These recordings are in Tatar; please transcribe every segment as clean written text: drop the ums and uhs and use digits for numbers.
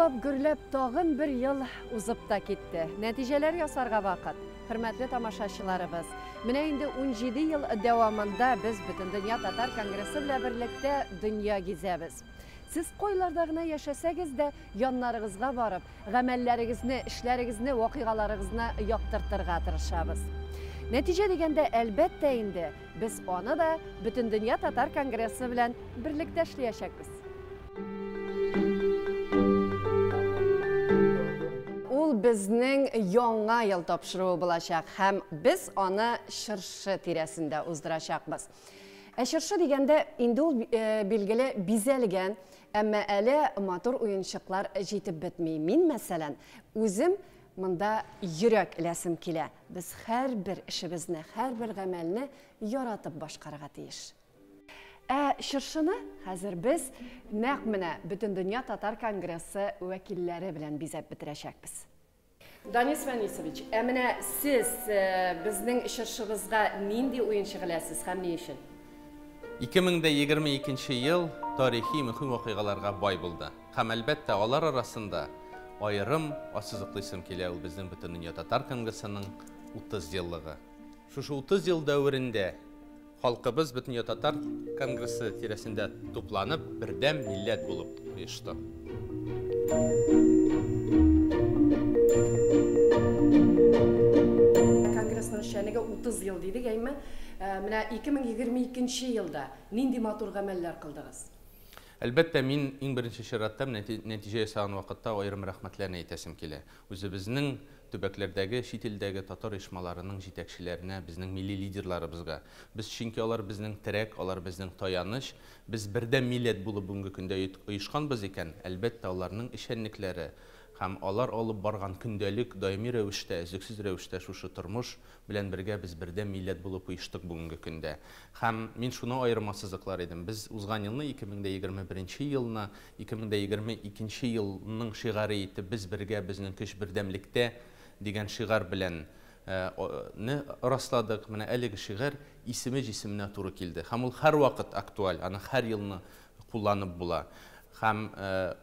Шаулап, гөрләп тагын бер ел узып та китте. Нәтиҗәләр ясарга вакыт. Хөрмәтле тамашачыларыбыз, менә инде 17 ел дәвамында без Бөтендөнья татар конгрессы белән берлектә дөнья гизәбез. Сез кайларда гына яшәсәгез дә, яннарыгызга барып, гамәлләрегезне, эшләрегезне, вакыйгаларыгызны яктыртырга тырышабыз. Нәтиҗә дигәндә, әлбәттә инде, без аны да Бөтендөнья татар конгрессы белән берлектә эшләячәкбез. Ул безнең яңа ел тапшыруы булачак һәм без аны чыршы тирәсендә уздырачакбыз. Ә чыршы дигәндә инде ул билгеле бизәлгән, әмма әле матур уенчыклар җитеп бетми. Мин, мәсәлән, үзем монда йөрәк эләсем килә. Без һәрбер эшебезне, һәрбер гамәлне яратып башкарырга тиеш. Ә чыршыны хәзер без нәкъ менә Бөтендөнья татар конгрессы вәкилләре белән бизәп бетерәчәкбез. Данис Фәнисович, ә менә сез безнең чыршыбызга нинди уенчык эләсез һәм ни өчен? 2022 ел тарихи мөһим вакыйгаларга бай булды. Һәм, әлбәттә, алар арасында аерым ассызыклыйсым килә, ул безнең Бөтендөнья татар конгрессының 30 еллыгы. Шушы 30 ел дәверендә халкыбыз Бөтендөнья татар конгрессы тирәсендә тупланып, бердәм милләт булып оешты. Конгрессның эшчәнлеге 30 ел дидек, әйме? Менә 2022 елда нинди матур гамәлләр кылдыгыз? Әлбәттә, мин иң беренче чиратта нәтиҗә ясаган вакытта аерым рәхмәтләрне әйтәсем килә. Үзебезнең төбәкләрдәге, чит илдәге татар оешмаларының җитәкчеләренә, безнең милли лидерларыбызга. Без чөнки алар безнең терәк, алар безнең таяныч. Без бердәм милләт булып бүгенге көндә оешканбыз икән, әлбәттә, аларның эшчәнлекләре һәм алар алып барган көндәлек, даими рәвештә, өзлексез рәвештә шушы тормыш белән бергә без бердәм милләт булып оештык бүгенге көндә. Һәм мин шуны аерым ассызыклар идем. Без узган елны, 2021 елны, 2022 елның шигаре итеп без бергә, безнең көч бердәмлектә дигән шигарь белән не расладык. Менә әлеге шигарь исеме җисеменә туры килде. Һәм ул һәрвакыт актуаль, аны һәр елны кулланып була. Һәм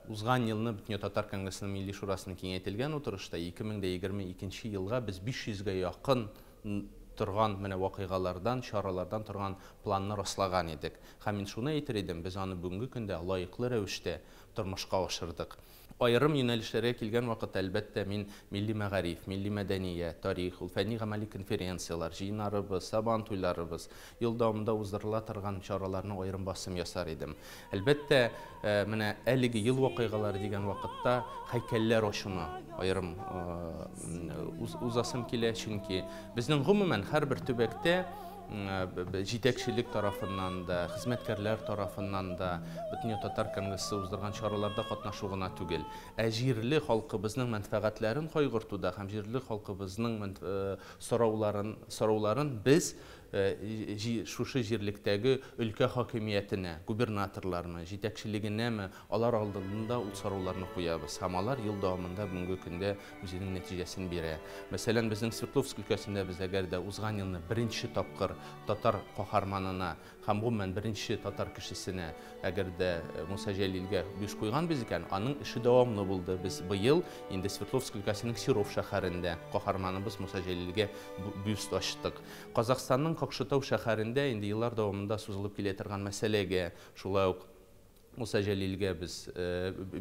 узган елны Бөтендөнья татар конгрессының Милли шурасының киңәйтелгән утырышта 2022 елга без 500гә якын торган менә вакыйгалардан, чаралардан торган планны раслаган идек. Һәм мин шуны әйтер идем, без аны бүгенге көндә лаеклы рәвештә тормышка ашырдык. Аерым юнәлешләргә килгән вакытта, әлбәттә, мин милли мәгариф, милли мәдәният, тарих, ул фәнни гамәли конференцияләр, җыеннарыбыз, сабан туйларыбыз, ел дәвамында уздырыла торган чараларны аерым басым ясар идем. Әлбәттә, менә әлеге ел вакыйгалары дигән вакытта һәйкәлләр ачуны аерым узасым килә, чөнки безнең гомумән һәрбер төбәктә җитәкчелек тарафыннан да, хезмәткәрләр тарафыннан да Бөтендөнья татар конгрессы уздырган чараларда катнашу гына түгел, ә җирле халкыбызның мәнфәгатьләрен кайгыртуда һәм җирле халкыбызның сорауларын без шушы җирлектәге өлкә хакимиятенә, губернаторлармы, җитәкчелегенәме, алар алдында ул сорауларны куябыз. Һәм алар ел дәвамында бүгенге көндә үзенең нәтиҗәсен бирә. Мәсәлән, безнең Свердловск өлкәсендә без әгәр дә узган елны беренче тапкыр татар каһарманына һәм гомумән беренче татар кешесенә, әгәр дә Муса Җәлилгә бюст куйганбыз икән, аның эше дәвамлы булды. Без быел инде Свердловск өлкәсенең Серов шәһәрендә каһарманыбыз Муса Җәлилгә бюст ачтык. Казахстанның Кокшетау шәһәрендә инде еллар дәвамында сузылып килә торган мәсьәләгә шулай ук Муса Җәлилгә без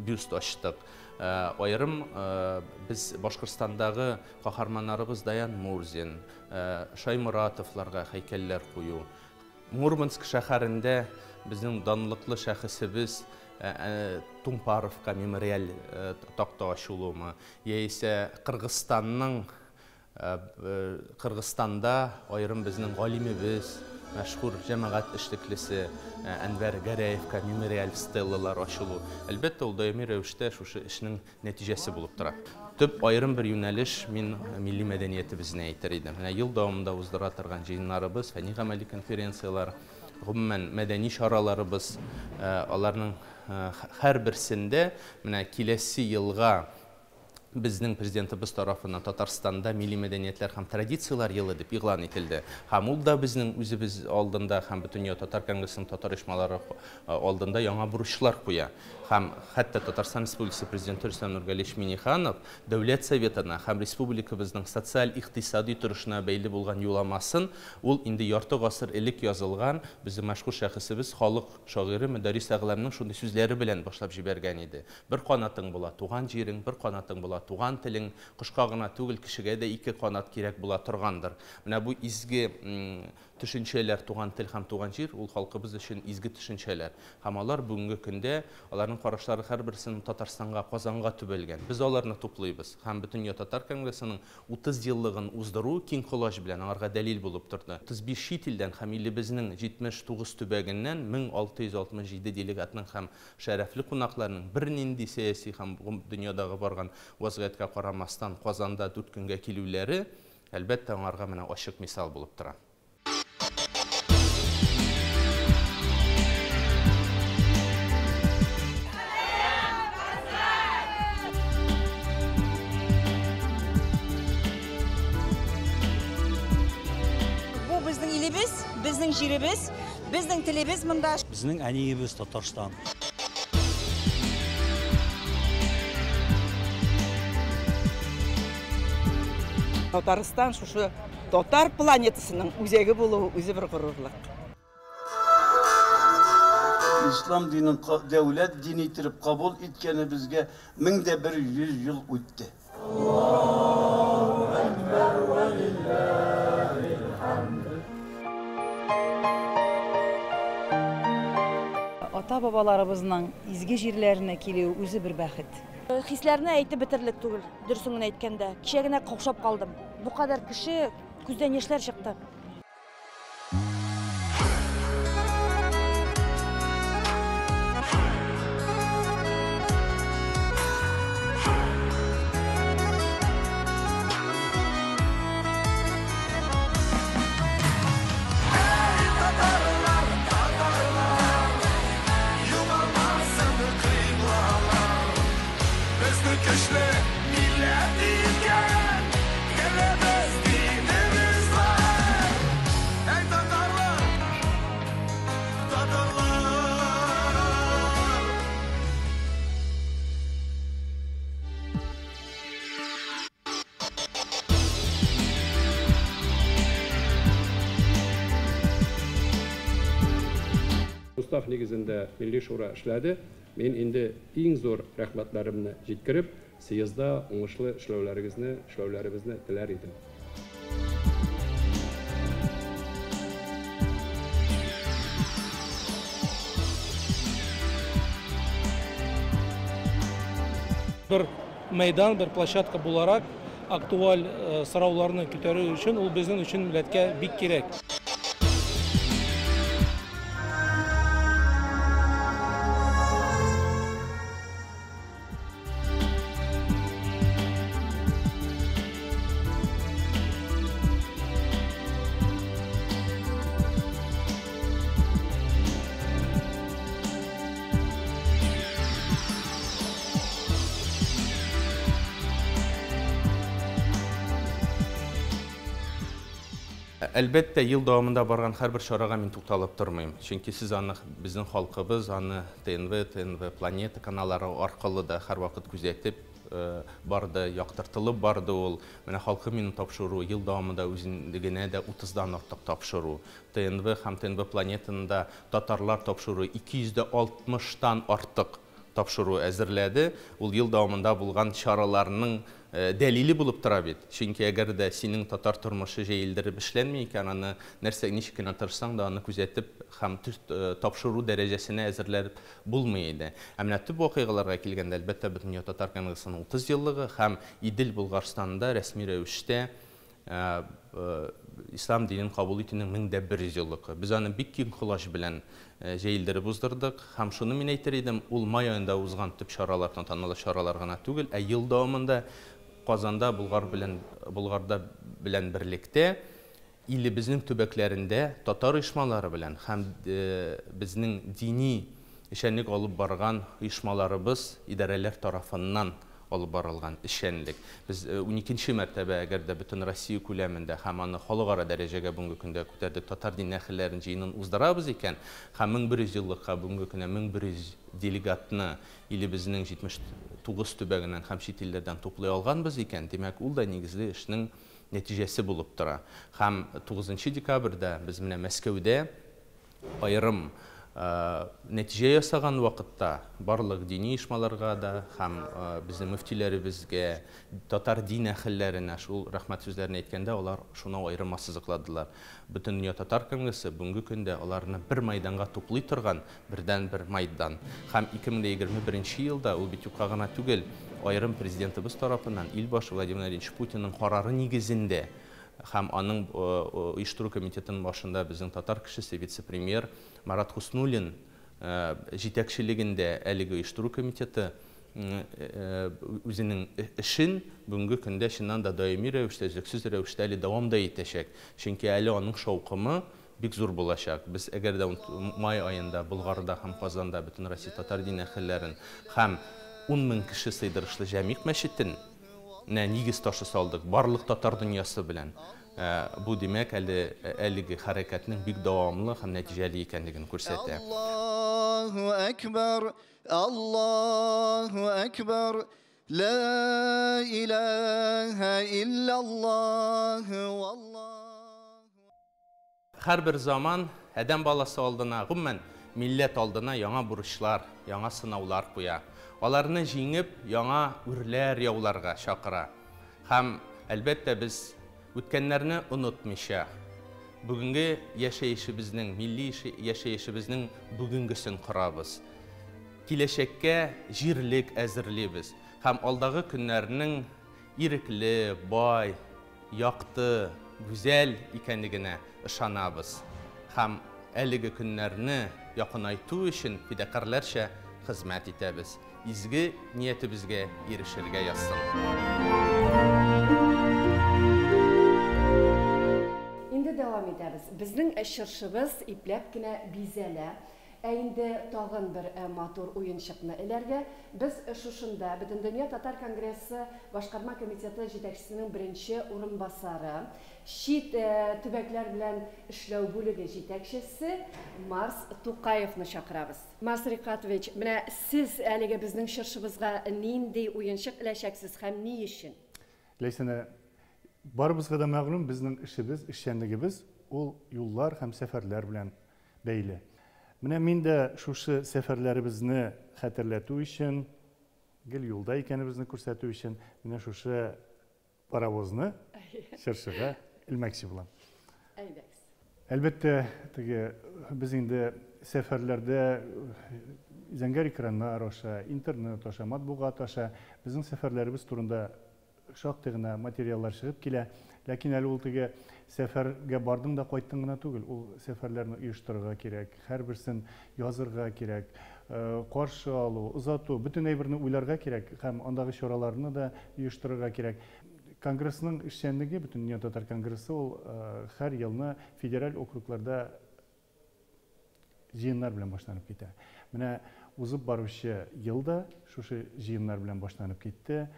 бюст ачтык. Аерым без Башкортстандагы каһарманнарыбыз Даян Мурзин, Шаймуратовларга һәйкәлләр кую. Мурманск шәһәрендә безнең данлыклы шәхесебез Тумпаровка мемориаль такта ачылуымы, яисә Кыргызстанның Кыргызстанда аерым безнең галимебез, мәшһүр җәмәгать эшлеклесе Әнвәр Гәрәевка мемориаль стеллалар ачылу. Әлбәттә, ул даими рәвештә шушы эшнең нәтиҗәсе булып тора. Төп аерым бер юнәлеш мин милли мәдәниятебезне әйтер идем. Менә ел дәвамында уздыра торган җыеннарыбыз, фәнни гамәли конференцияләр, гомумән мәдәни чараларыбыз, аларның һәрберсендә менә киләсе елга Безнең Президентыбыз тарафыннан Татарстанда милли мәдәниятләр һәм традицияләр елы дип игълан ителде. Һәм ул да безнең үзебез алдында һәм Бөтендөнья татар конгрессының татар оешмалары алдында яңа бурычлар куя. Һәм хәтта Татарстан Республикасы Президенты Рөстәм Нургалиевич Миңнеханов Дәүләт Советына һәм республикабызның социаль-икътисади торышына бәйле булган юламасын ул инде ярты гасыр элек язылган безнең мәшһүр шәхесебез, халык шагыйре Мөдәррис Әгъләмнең шундый сүзләре белән башлап җибәргән иде. Бер канатың була туган җирең, бер канатың була туган телең. Кошка гына түгел, кешегә дә ике канат кирәк була торгандыр. Менә бу изге төшенчәләр, туган тел һәм туган җир, ул халкыбыз өчен изге төшенчәләр. Һәм алар бүгенге көндә, аларның карашлары һәрберсенең Татарстанга, Казанга төбәлгән. Без аларны туплыйбыз. Һәм Бөтендөнья татар конгрессының 30 еллыгын уздыру киң колач белән аңарга дәлил булып торды. 35 чит илдән һәм илебезнең 79 төбәгеннән 1667 делегатның һәм Шәрәфле кунакларның бернинди сәяси һәм дөньядагы барган вазгыятькә карамастан Казанда дүрт көнгә килүләре, әлбәттә, аңарга менә ачык мисал булып тора. Бу безнең илебез, безнең җиребез. Безнең телебез монда. Безнең әниебез Татарстан. Татарстан шушы татар планетасының үзәге булуы үзе бер горурлык. Ислам динен дәүләт дине иттереп кабул иткәнебезгә 1100 ел үтте. Аллаһу әкбәр вә лиллаһил хәмд. Ата-бабаларыбызның изге җирләренә килү үзе бер бәхет. Хисләрне әйтеп бетерерлек түгел, дөресен генә әйткәндә. Кичә генә каушап калдым. Бу кадәр кеше, күздән яшьләр чыкты. Устав нигезендә Милли Шура эшләде. Мин инде иң зур рәхмәтләремне җиткереп, съездда уңышлы эшләүләрегезне, эшләүләребезне теләр идем. Бер мәйдан, бер площадка буларак актуаль сорауларны күтәрү өчен ул безнең өчен милләткә бик кирәк. Әлбәттә, ел дәвамында барган һәрбер чарага мин тукталып тормыйм. Чөнки сез аны, безнең халкыбыз аны ТНВ, ТНВ Планета каналлары аркылы да һәрвакыт күзәтеп барды, яктыртылып барды ул. Менә Халкым минем тапшыруы ел дәвамында үзенде генә дә утыздан артык тапшыру. ТНВ һәм ТНВ Планетаны татарлар тапшыруы 260тан артык тапшыру әзерләде. Ул ел дәвамында булган чараларның дәлиле булып тора бит. Чөнки әгәр дә синең татар тормышы җәелдереп эшләнми икән, аны нәрсә ничек кенә тырышсаң да, аны күзәтеп һәм тапшыру дәрәҗәсенә әзерләп булмый иде. Ә менә төп вакыйгаларга килгәндә, әлбәттә, Бөтендөнья татар конгрессының 30 еллыгы һәм Идел Болгарстанда рәсми рәвештә ислам динен кабул итүнең 1100 еллыгы. Без аны бик киң колач белән җәелдереп уздырдык. Һәм шуны мин әйтер идем, ул май аенда узган төп чаралар, тантаналы чаралар гына түгел, ә ел дәвамында Казанда Болгар белән Болгарда белән берлектә илебезнең төбәкләрендә татар оешмалары белән һәм безнең дини эшчәнлек алып барган оешмаларыбыз, идарәләр тарафыннан алып барылган эшчәнлек. Без 12нче мәртәбә, әгәр дә бөтен Россия күләмендә һәм аны халыкара дәрәҗәгә бүгенге көндә күтәрдек, татар дин әһелләрен җыенын уздырабыз икән, һәм 1100 еллыкка бүгенге көндә 1100 делегатны илебезнең 79 төбәгеннән һәм чит илләрдән туплый алганбыз икән, димәк, ул да нигезле эшнең нәтиҗәсе булып тора. Һәм 9 декабрьдә без менә Мәскәүдә аерым нәтиҗә ясаган вакытта барлык дини оешмаларга да һәм безнең мөфтиләребезгә, татар дин әһелләренә шул рәхмәт сүзләрен әйткәндә, алар шуны аерым ассызыкладылар. Бөтендөнья татар конгрессы бүгенге көндә аларны бер майданга туплый торган бердән-бер майдан. Һәм 2021 елда ул бит юкка гына түгел, аерым президентыбыз тарафыннан Илбашы Владимир Владимирович Путинның карары нигезендә һәм аның оештыру комитетының башында безнең татар кешесе вице-премьер Марат Хуснуллин җитәкчелегендә әлеге оештыру комитеты үзенең эшен бүгенге көндә чыннан да даими рәвештә, өзлексез рәвештә әле дәвам да итәчәк. Чөнки әле аның шаукымы бик зур булачак. Без әгәр дә май аенда Болгарда һәм Казанда бөтен Россия татар дин әһелләрен һәм 10 мең кеше сыйдырышлы Җәмигъ мәчетен нигез ташы салдык барлык татар дөньясы белән. Бу димәк, әле әлеге хәрәкәтнең бик дәвамлы һәм нәтиҗәле икәнлеген күрсәтә. Аллаһу акбар, Аллаһу акбар, ла илаһа иллаллаһ, валлаһу. Һәрбер заман адәм баласы алдына, гомумән милләт алдына яңа бурычлар, яңа сынаулар куя. Аларны җиңеп, яңа үрләр яуларга чакыра. Һәм әлбәттә без үткәннәрне онытмыйча, бүгенге яшәешебезнең, милли яшәешебезнең бүгенгесен корабыз. Киләчәккә җирлек әзерлибез һәм алдагы көннәрнең ирекле, бай, якты, гүзәл икәнлегенә ышанабыз. Һәм әлеге көннәрне якынайту өчен фидакарларча хезмәт итәбез. Изге ниятебезгә ирешергә язсын. Инде дәвам итәбез. Безнең чыршыбыз ипләп кенә бизәлә. Ә инде тагын бер матур уенчыкны эләргә без шушында Бөтендөнья татар конгрессы башкарма комитеты җитәкчесенең беренче урынбасары, чит төбәкләр белән эшләү бүлеге җитәкчесе Марс Тукаевны чакырабыз. Марс Рикатович, менә сез әлеге безнең чыршыбызга нинди уенчык эләчәксез һәм ни өчен? Ләйсәнә, барыбызга да мәгълүм, безнең эшебез, эшчәнлегебез ул юллар һәм сәфәрләр белән бәйле. Менә мин дә шушы сәфәрләребезне хәтерләтү өчен, гел юлда икәнебезне күрсәтү өчен, менә шушы паровозны чыршыга элмәкче булам. Әйдәгез. Әлбәттә, теге без инде сәфәрләрдә зәңгәр экраннар аша, интернет аша, матбугат аша безнең сәфәрләребез турында шактый гына материаллар чыгып килә. Ләкин әле ул теге сәфәргә бардың да кайттың гына түгел, ул сәфәрләрне оештырырга кирәк, һәрберсен язырга кирәк, каршы алу, озату, бөтен әйберне уйларга кирәк һәм андагы чараларны да оештырырга кирәк. Конгрессның эшчәнлеге, Бөтендөнья татар конгрессы ул һәр елны федераль округларда җыеннар белән башланып китә. Менә узып баручы елда шушы җыеннар белән башланып китте.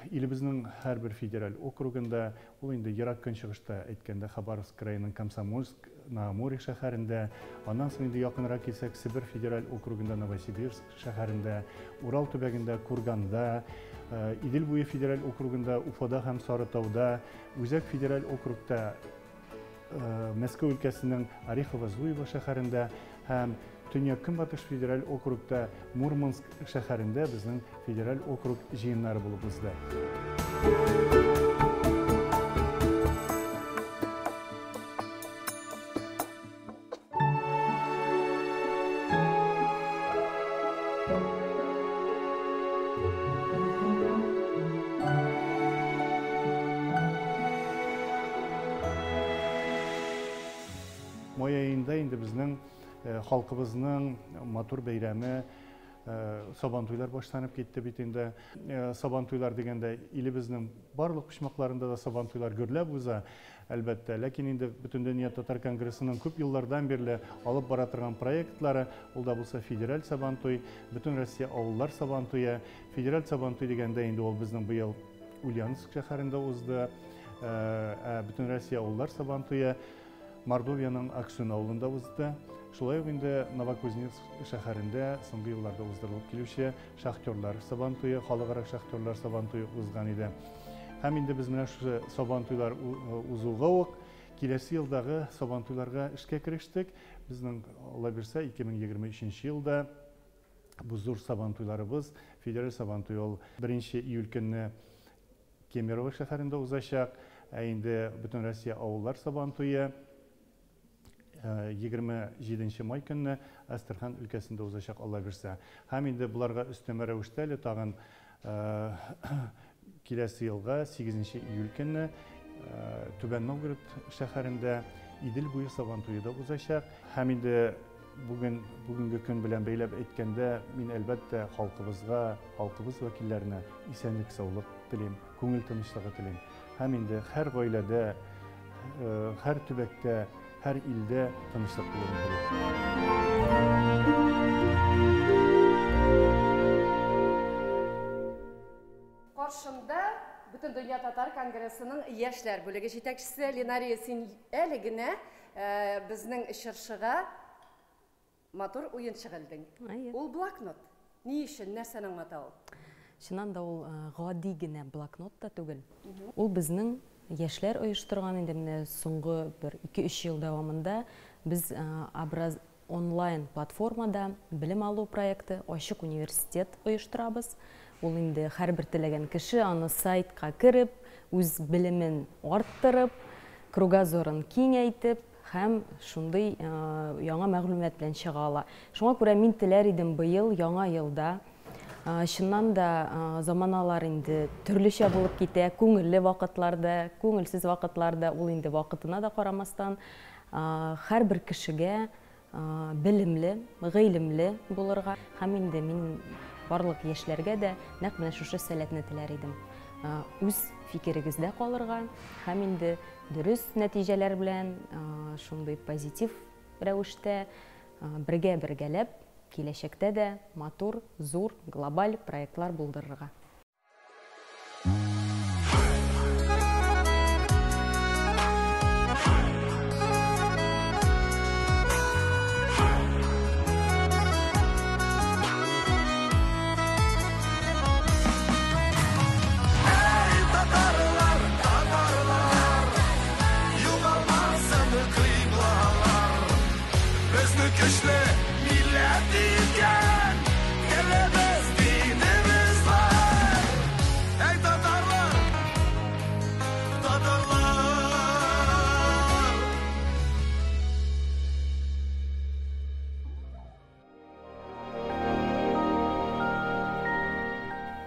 Илебезнең һәрбер федераль округында, ул инде ерак көнчыгышта әйткәндә Хабаровск краеның Комсомольск, Наамури шәһәрендә, аннан соң инде якынрак килсәк Себер федераль округында Новосибирск шәһәрендә, Урал төбәгендә Курганда, Идел буе федераль округында Уфада һәм Сарытауда, Үзәк федераль округта Мәскәү өлкәсенең Орехово-Зуево шәһәрендә һәм Төньяк-Көнбатыш федераль округта Мурманск шәһәрендә безнең федераль округ җыеннары булып узды. Май аенда инде безнең халкыбызның матур бәйрәме Сабантуйлар башланып китте бит инде. Сабантуйлар дигәндә, илебезнең барлык почмакларында да сабантуйлар гөрләп уза, әлбәттә. Ләкин инде Бөтендөнья татар конгрессының күп еллардан бирле алып бара торган проектлары, ул да булса федераль сабантуй, Бөтенроссия авыллар сабантуе. Федераль сабантуй дигәндә инде ул безнең быел Ульяновск шәһәрендә узды. Ә Бөтенроссия авыллар сабантуе Мордовиянең Аксюн авылында узды. Шулай ук инде Новокузнецк шәһәрендә соңгы елларда уздырылып килүче шахтерлар сабантуе, халыкара шахтерлар сабантуе узган иде. Һәм инде без менә шушы сабантуйлар узуга ук киләсе елдагы сабантуйларга эшкә керештек. Безнең, Алла бирсә, 2023 елда бу зур сабантуйларыбыз, федераль сабантуй ул 1 июль көнне Кемерово шәһәрендә узачак, ә инде Бөтенроссия авыллар сабантуе 27 май көнне Әстерхан өлкәсендә узачак, Алла бирсә. Һәм инде боларга өстәмә рәвештә әле тагын киләсе елга 8 июль көнне Түбән Новгород шәһәрендә Идел буе сабантуе да узачак. Һәм инде бүген, бүгенге көн белән бәйләп әйткәндә, мин әлбәттә халкыбызга, халкыбыз вәкилләренә исәнлек-саулык телим, күңел тынычлыгы телим. Һәм инде һәр гаиләдә, һәр төбәктә, һәр илдә тынычлык булуын телим. Каршымда Бөтендөнья татар конгрессының яшьләр бүлеге җитәкчесе Ленария, син әле генә безнең чыршыга матур уенчык элдең. Ул блокнот. Ни өчен, нәрсәне аңлата ул? Чыннан да ул гади генә блокнот та түгел. Ул безнең яшьләр оештырган инде менә соңгы бер ике-өч ел дәвамында без образ онлайн платформада белем алу проекты Ачык университет оештырабыз. Ул инде һәрбер теләгән кеше аны сайтка кереп, үз белемен арттырып, кругозорын киңәйтеп һәм шундый яңа мәгълүмат белән чыга ала. Шуңа күрә мин теләр идем быел яңа елда чыннан да заманалар инде төрлечә булып китә, күңелле вакытларда, күңелсез вакытларда, ул инде вакытына да карамастан, һәрбер кешегә белемле, гыйлемле булырга һәм инде мин барлык яшьләргә дә нәкъ менә шушы сәләтне теләр идем. Үз фикерегездә калырга һәм инде дөрес нәтиҗәләр белән шундый позитив рәвештә бергә-бергәләп киләчәктә дә матур, зур, глобаль проектлар булдырырга. Көчле милләт икән, телебез, динебез бар. Әй, татарлар, татарлар!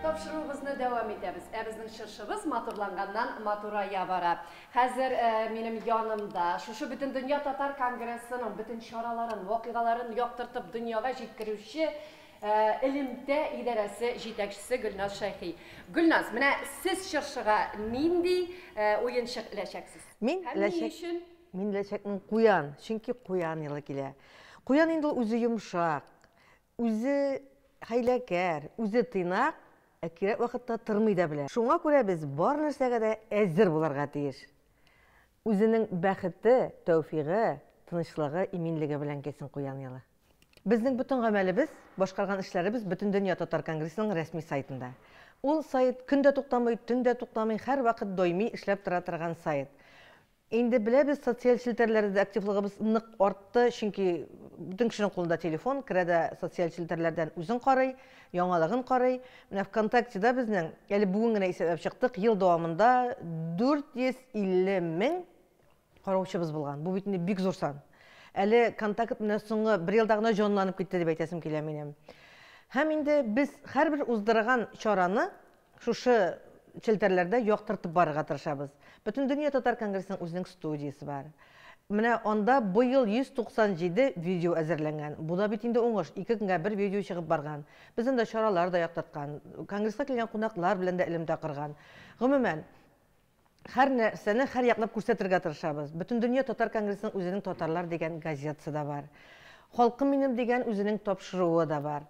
Тапшыруыбызны дәвам итәбез. Ә безнең чыршыбыз матурланганнан матурая бара. Хәзер минем янымда шушы Бөтендөнья татар конгрессының бөтен чараларын, вакыйгаларын яктыртып дөньяга җиткерүче элемтә идарәсе җитәкчесе Гөлназ Шәйхи. Гөлназ, менә сез чыршыга нинди уенчык эләчәксез? Мин Һәм ни өчен? Мин эләчәкмен куян, чөнки куян елы килә. Куян инде ул үзе йомшак, үзе хәйләкәр, үзе тыйнак, ә кирәк вакытта тырмый да белә. Шуңа күрә без бар нәрсәгә дә әзер булырга тиеш. Үзенең бәхете, тәүфигы, тынычлыгы, иминлеге белән килсен куян елы. Безнең бөтен гамәлебез, башкарган эшләребез Бөтендөнья татар конгрессының рәсми сайтында. Ул сайт көн дә туктамый, төн дә туктамый, һәрвакыт даими эшләп тора торган сайт. Инде беләбез, социаль челтәрләрдә дә активлыгыбыз нык артты, чөнки бөтен кешенең кулында телефон, керә дә социаль челтәрләрдән үзен карый, яңалыгын карый. Менә ВКонтактеда безнең, әле бүген генә исәпләп чыктык, ел дәвамында 450 мең караучыбыз булган. Бу бит инде бик зур сан. Әле Контакт менә соңгы бер елда гына җанланып китте дип әйтәсем килә минем. Һәм инде без һәрбер уздырган чараны Шушы челтәрләрдә яктыртып барырга тырышабыз. Бөтендөнья татар конгрессының үзенең студиясе бар. Менә анда быел 197 видео әзерләнгән. Бу да бит инде уңыш, ике көнгә бер видео чыгып барган. Без анда чаралар да яктырткан, конгресска килгән кунаклар белән дә элемтә корган. Гомумән, һәр нәрсәне һәр яклап күрсәтергә тырышабыз. Бөтендөнья татар конгрессының үзенең Татарлар дигән газетасы да бар. Халкым минем дигән үзенең тапшыруы да бар.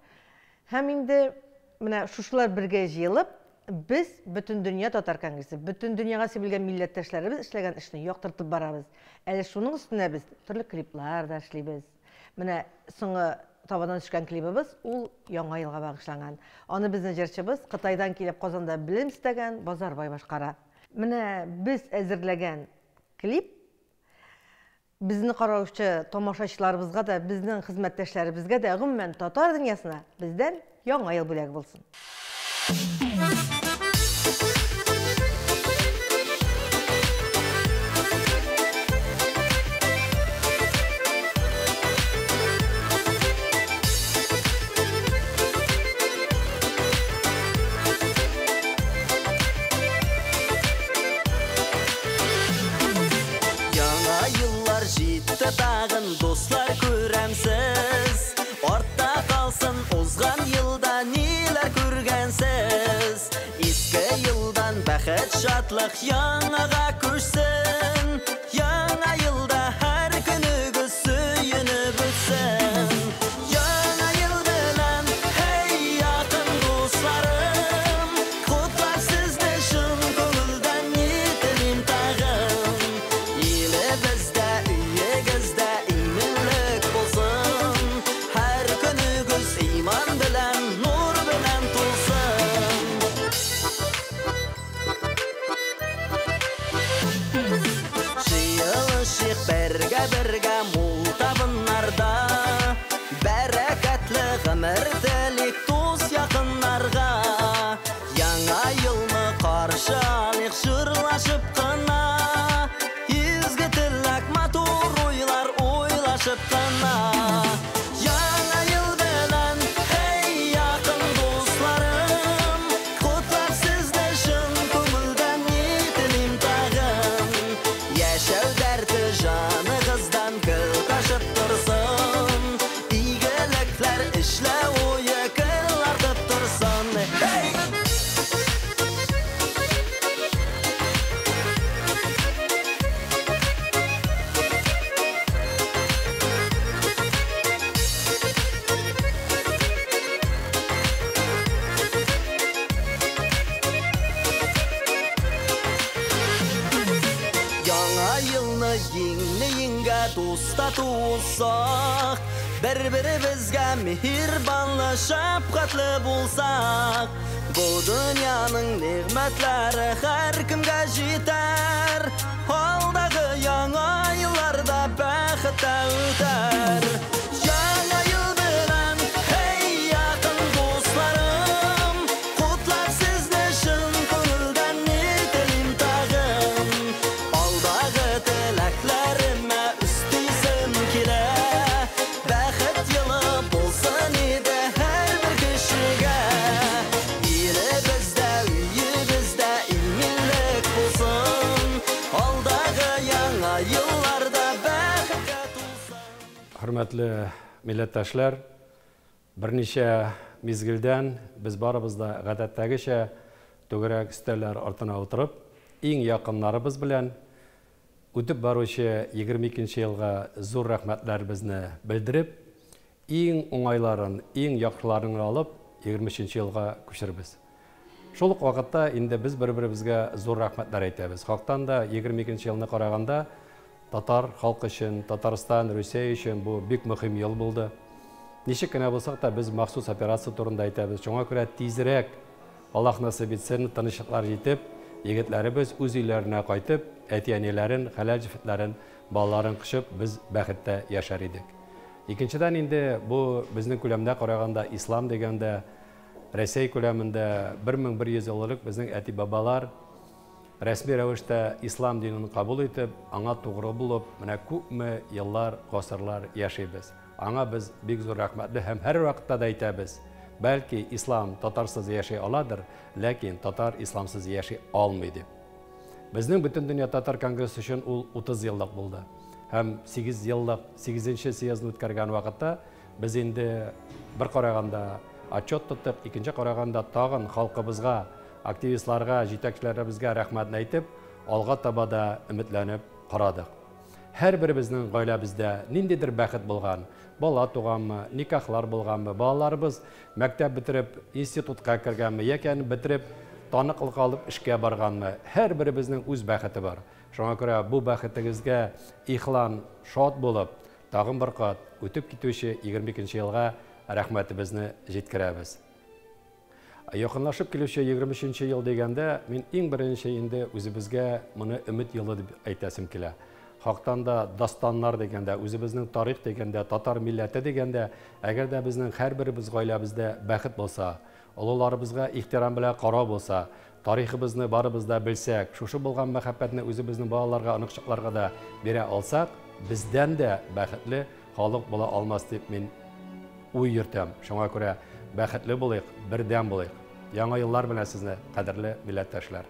Һәм инде менә шушылар бергә җыелып, без Бөтендөнья татар конгрессы, бөтен дөньяга сибелгән милләттәшләребез эшләгән эшне яктыртып барабыз. Әле шуның өстенә без төрле клиплар да эшлибез. Менә соңгы табадан төшкән клибыбыз ул Яңа елга багышланган. Аны безнең җырчыбыз Кытайдан килеп Казанда белем эстәгән Базарбай башкара. Менә без әзерләгән клип безне караучы тамашачыларыбызга да, безнең хезмәттәшләребезгә дә, гомумән татар дөньясына бездән Яңа ел бүләге булсын. Яңа еллар җитте тагын, дуслар, күрәмсез. Артта калсын узган елда ниләр күргәнсез. Иске елдан бәхет, шатлык яңага күчсен. Яңа елда һәр көнегез сөенеп үтсен. Яңа ел белән, һей, якын дусларым, котлап сезне чын күңелдән ни телим тагын. Илебездә, өегездә иминлек булсын. Һәр көнегез иман белән, нур белән тулсын. Җыелышыйк бергә-бергә мул табыннарда, бәрәкәтле гомер телик дус якыннарга. Яңа елны каршы алыйк җырлашып кына, изге теләк, матур уйлар уйлашып кына. Яңа ел белән, һей, якын дусларым, котлап сезне чын күңелдән ни телим тагын. Яшәү дәрте җаныгыздан гел ташып торсын, игелекләр эшләү уе гел артып торсын. Hey! Яңа елны еңне еңгә дус тату булсак, бер-беребезгә миһербанлы, шәфкатьле булсак, бу дөньяның нигъмәтләре һәркемгә җитәр. Алдагы яңа елларда бәхеттә үтәр. Яңа ел белән, һей, якын дусларым, котлап сезне чын күңелдән ни телим тагын. Алдагы теләкләремә өстисем килә, бәхет елы булсын иде һәрбер кешегә. Илебездә, өебездә иминлек булсын, алдагы яңа елларда бәхеткә тулсын. Хөрмәтле милләттәшләр, берничә мизгелдән без барыбыз да гадәттәгечә түгәрәк өстәлләр артына утырып, иң якыннарыбыз белән үтеп баручы 22 елга зур рәхмәтләребезне белдереп, иң уңайларын, иң яхшыларын алып 23 елга күчербез. Шул ук вакытта инде без бер-беребезгә зур рәхмәтләр әйтәбез. Хактан да 22 елны караганда татар халкы өчен, Татарстан, Русия өчен бу бик мөһим ел булды. Ничек кенә булсак та без махсус операция турында әйтәбез. Шуңа күрә тизрәк Аллаһ насыйп итсен, тынычлыклар җитеп, егетләребез үз өйләренә кайтып, әти-әниләрен, хәләл җефетләрен, балаларын кочып, без бәхеттә яшәр идек. Икенчедән инде бу безнең күләмдә караганда ислам дигәндә Рәсәй күләмендә 1100 ел элек безнең әти-бабалар рәсми рәвештә ислам динен кабул итеп, аңа тугры булып, менә күпме еллар, гасырлар яшибез. Аңа без бик зур рәхмәтле һәм һәр вакытта да әйтәбез. Бәлки ислам татарсыз яши аладыр, ләкин татар исламсыз яши алмый дип. Безнең Бөтендөнья татар конгрессы өчен ул 30 еллык булды. Һәм 8 еллык 8нче съездны үткәргән вакытта без инде бер караганда отчет тоттык, икенче караганда тагын халкыбызга, активистларга, җитәкчеләребезгә рәхмәтне әйтеп, алга таба да өметләнеп карадык. Һәрберебезнең гаиләбездә ниндидер бәхет булган, бала туганмы, никахлар булганмы, балаларыбыз мәктәп бетереп институтка кергәнме, яки аны бетереп таныклык алып эшкә барганмы, һәрберебезнең үз бәхете бар. Шуңа күрә бу бәхетегезгә ихлан шат булып, тагын бер кат үтеп китүче 22 елга рәхмәтебезне җиткерәбез. Якынлашып килүче 23 ел дигәндә, мин иң беренче инде үзебезгә моны өмет елы дип әйтәсем килә. Хактан да дастаннар дигәндә, үзебезнең тарих дигәндә, татар милләте дигәндә, әгәр дә безнең һәрберебез гаиләбездә бәхет булса, олыларыбызга ихтирам белән карау булса, тарихыбызны барыбыз да белсәк, шушы булган мәхәббәтне үзебезнең балаларга, оныкчыкларга да бирә алсак, бездән дә бәхетле халык була алмас дип мин уй йөртәм. Шуңа күрә бәхетле булыйк, бердәм булыйк. Яңа еллар белән сезне, кадерле милләттәшләр.